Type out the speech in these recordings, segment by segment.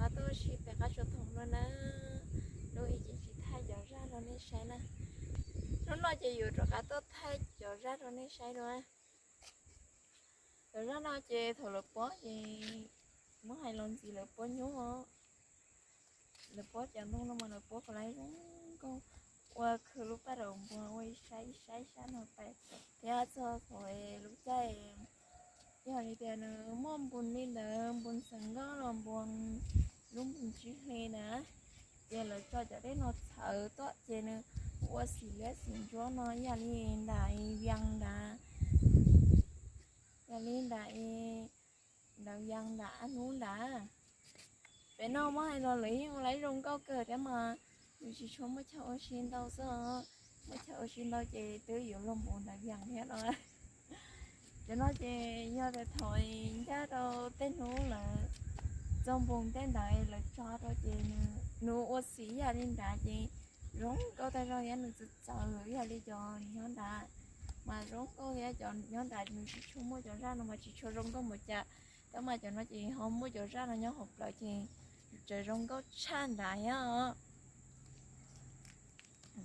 Tuaj ua si pem qab tsuas thoom no na, lub ib ces tsis thaij cov zaj rau nej saib na. Hnub no ces yuav rov qab tuaj thaij cov zaj rau nej saib dua. Cov zaj no ces thaum lawv pob ces muab hais los ntxiv lawv pob nyuj os. Lawv pob cov ntoo no mas lawv pob kom lawv zoo nkauj, ua khwv lub paj daum npua ua ib sab ib sab ib sab no pais thiab txog thaum lub caij yog li tias nws muaj npus li ntawd, npus xeev nkauj los npus, lub npus tsib hli na, ces lawv tso cov dej no txhawv tuaj ces nws ua xim liab xim ntsuab no yog li nram Vias nrad, yog li nram, nram Vias nrad hnub nrad. Pem no muab hais los lawv yeej ua lawv zoo nkauj kawg thiab mas nws tsis tshua muaj chaw ua si ntau xwb, muaj chaw ua si ntau ces twb yuav luag npus nram Vias thiab no. Cov no ces yog tias thaum ncaj rau tej hnub lawv txog npus tej ntawd lawv tso rau ces nws ua xim yam li nrad ces zoo nkauj tag zog thiab nws txawv txawv yam li cov nyob nrad, mas zoo nkauj thiab cov nyob nrad nws tsis tshua muaj cov zaj no mas tsis tshua zoo nkauj npaum cas, tab mas cov no ces ho muaj cov zaj no nyob hauv plawv ces tseem zoo nkauj tshaj nrad thiab os.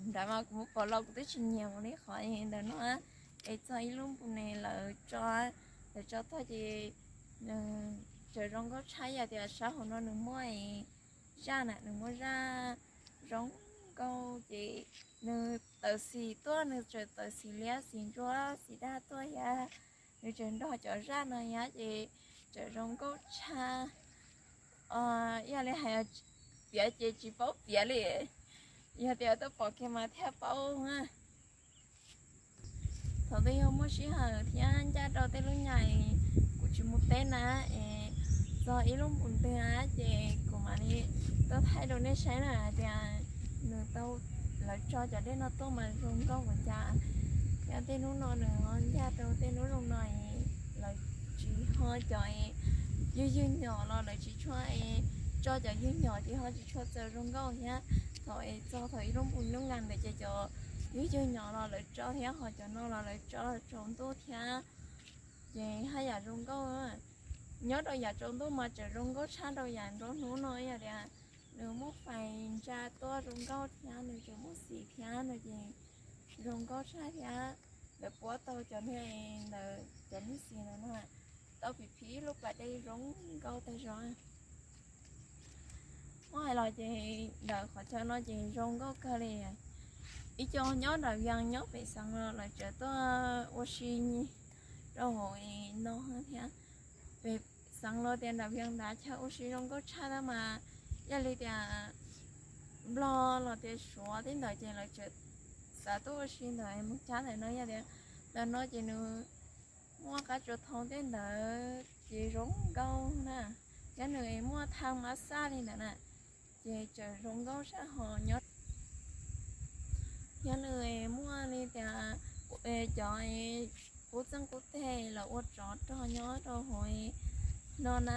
Nrad mas kuv mus pom los kuv twb tsis nyiam mus li qhov ntawm no, es txog ib lub npus ne lawv tso, lawv tso tag ces tseem zoo nkauj tshaj yam tias sab hauv no nws muaj zaj na, nws muaj zaj zoo nkauj ces nws tawm xim tuaj nws tseem tawm xim liab xim ntsuab xim daj tuaj thiab, nws tseem nrog cov zaj no thiab ces tseem zoo nkauj tshaj. Ib yam li hais piav ces tsis paub piav li, yog tias tuaj pom kiag mas thiaj paub na. Thaum twg yog muaj sij hawm thiab ncaj rau tej lub nyam kuv tsis mus teb na, es txog ib lub npus twg ces kuv mam li tuaj thaij rau nej saib na hais tias nws tau, lawv tso cov dej no tuaj mas zoo nkauj npaum cas. Yog tej hnub no nws ho ncaj rau tej hnub zoo no, lawv tsis ho cov ywg ywg nyom los lawv tsis tshua, tso cov ywg nyom ces ho tsis tshua txawm zoo nkauj thiab. Thaum es txog thaum ib lub npus nub nkas ntawd ces cov ywg ywg nyom los lawv tso thiab ho cov no los lawv tso tsaus ntuj thiab, ces haj yam zoo nkauj. Nyob rau yam tsaus ntuj mas tseem zoo nkauj tshaj rau yam nruab hnub no yog tias nws muaj fais ntsa tuaj zoo nkauj thiab nws tseem muaj xim thiab no ces zoo nkauj tshaj thiab. Lawv puab tau cov niag ntawd cov niag xim ntawd no tau phim phim lub pas dej zoo nkauj tag zog. Muab hais los ces ntawm qhov chaw no ces zoo nkauj kawg li. Ib co nyob nram Vias nyob pem xeev los lawv tseem tuaj ua si rau hauv no thiab. Pem xeev los tias nram Vias nrad chaw ua si zoo nkauj tshaj tab mas yog li tias Nplog los tias Suav tej ntawd ces lawv tseem xav tuaj ua si ntawm Moos Cab ntawm no yog tias ntawm no ces nws muaj qab tsuas thoob tej ntawd ces zoo nkauj na, thiab nws muaj thaj mab xaj li ntawd na, ces tseem zoo nkauj sab ho nyob. Thiab nws muaj li tias cov qub txeej qub teg lawv ua tsov rog nyob rau hauv no na,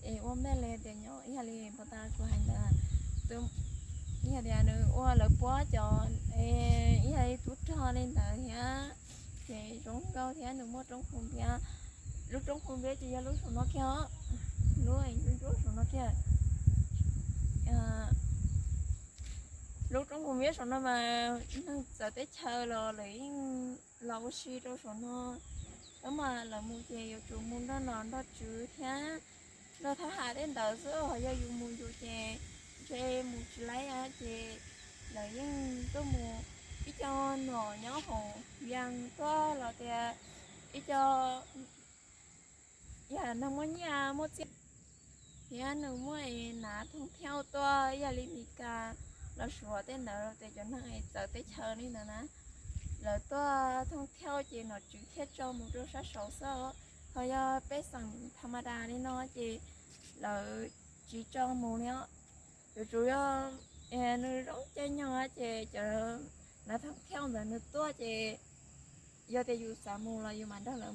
es ua npej li tias nyob ib yam li puas tas kuv hais ntawd, ib yam tias nws ua lawv puab cov ib yam li tub rog li ntawd thiab, ces zoo nkauj thiab nws muaj roob khu npiab. Lub roob khu npiab ces yog lub saum no kiag os, lub ntsuab saum no kiag. Lub roob khu npiab saum no mas neeg txawv teb chaws los lawv yeej los ua si rau saum no. Tab mas lawv mus ces yuav tsum mus nrog nom nrog tswv thiab nrog thab ham tej ntawd xwb, ho yog yus mus yus ces ntshe mus tsis laib ces lawv yeej tuaj mus. Ib co nom nyob hauv Vias tuaj los tias ib co yam neeg muaj nyiaj muaj txiaj thiab nws muaj es nav thooj thiauj tuaj ib yam li Mes Kas los Suav tej ntawd los tias cov neeg es txawv teb chaws li ntawd na, lawv tuaj thooj thiauj ces nom tswv thiaj tso mus rau sab saud xwb. Ho yog pej xeem tha ma das li no ces lawv tsis tso mus li os. Yuav tsum yog nws zoo caij nyoog ces cov nav thooj thiauj ntawd nws tuaj ces yog tias yus xav mus los yus mam nrog lawv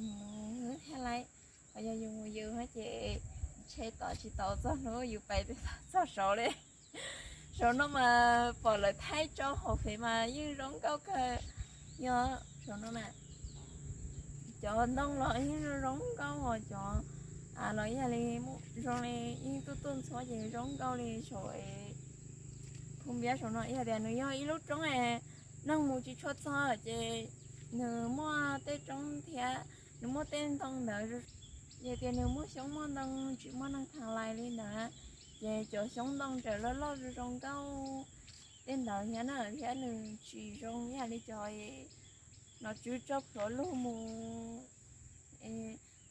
mus thiaj laib. Ho yog yus mus yus ces ntshe tos tsis tau txog hnub yus pais txog saud li. Saum no mas pom lawv thaij tso hauv fev mas yeej zoo nkauj kawg. Yog saum no na, cov ntoo los yeej zoo nkauj os, cov Los ib yam li zoo li yeej tuaj tuaj ntxhuav ces zoo nkauj li saum Phu Npiab saum no, ib yam tias nws yog ib lub roob neeg mus tsis tshua txog ces nws muaj tej roob thiab nws muaj tej ntoo ntawd, yog tias nws muaj xyoob muaj ntoo tsis muaj neeg thav lais li ntawd, ces cov xyoob ntoo txawm loj loj zoo zoo nkauj tej ntawd thiab na, thiab nws tsis zoo ib yam li cov nom tswv tso plhuav lug mus,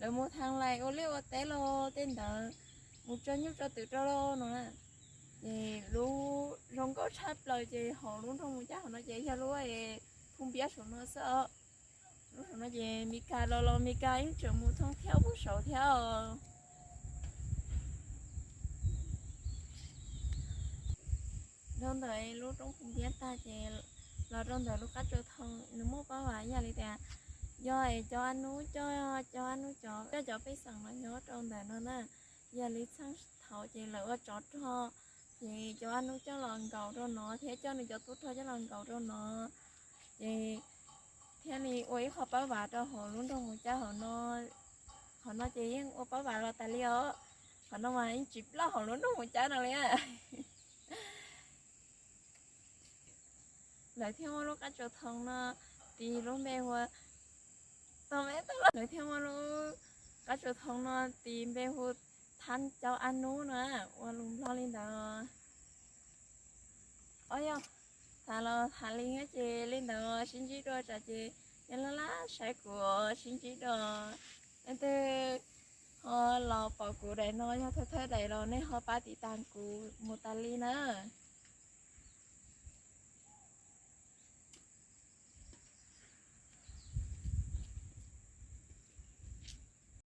lawv mus thav lais ua liaj ua teb los tej ntawd, mus tso nyuj tso twm rau los no na. Ces lub zoo nkauj tshaj plaws ces hauv lub nroog Mus Cab hauv no ces yog lub Phu Npiab saum no xwb os. Lub saum no ces Mes Kas los los Mes Kas yeej tseem mus thooj thiab puag saud thiab os. Dhau ntawm lub roob Phu Npiab tag ces los rau ntawm lub qab tsaus thoo, nws muaj pab vam ib yam li tias yog cov ab nub coj, cov ab nub cov, coj cov pej xeem los nyob rau ntawm no na. Yog li txheej thaud ces lawv ua tsov rog, ces cov ab nub coj los nkaum rau no thiab coj nws cov tub rog coj los nkaum rau no. Ces thiaj li ua ib qho pab vam rau hauv lub nroog Mus Cab hauv no. Qhov no ces yeej ua pab vam los tas li os. Qhov no mas yeej tsis ploj hauv lub nroog Mus Cab no li. Lawv thiaj muaj lub qab tsaus thoo no tis lub npe hu, lawv thiaj muaj lub qab tsaus thoo no tis npe hu Thab Caub Ab Nub no, ua lus Nplog li ntawd. Os yog, tham los tham li ces li ntawd, sib ntsib dua tsam ces yog laj laj saib kuv sib ntsib dua. Leej twg ho los pom kuv daim no yog thawj thawj daim los nej ho pab tiv tas kuv mus tas li nawb.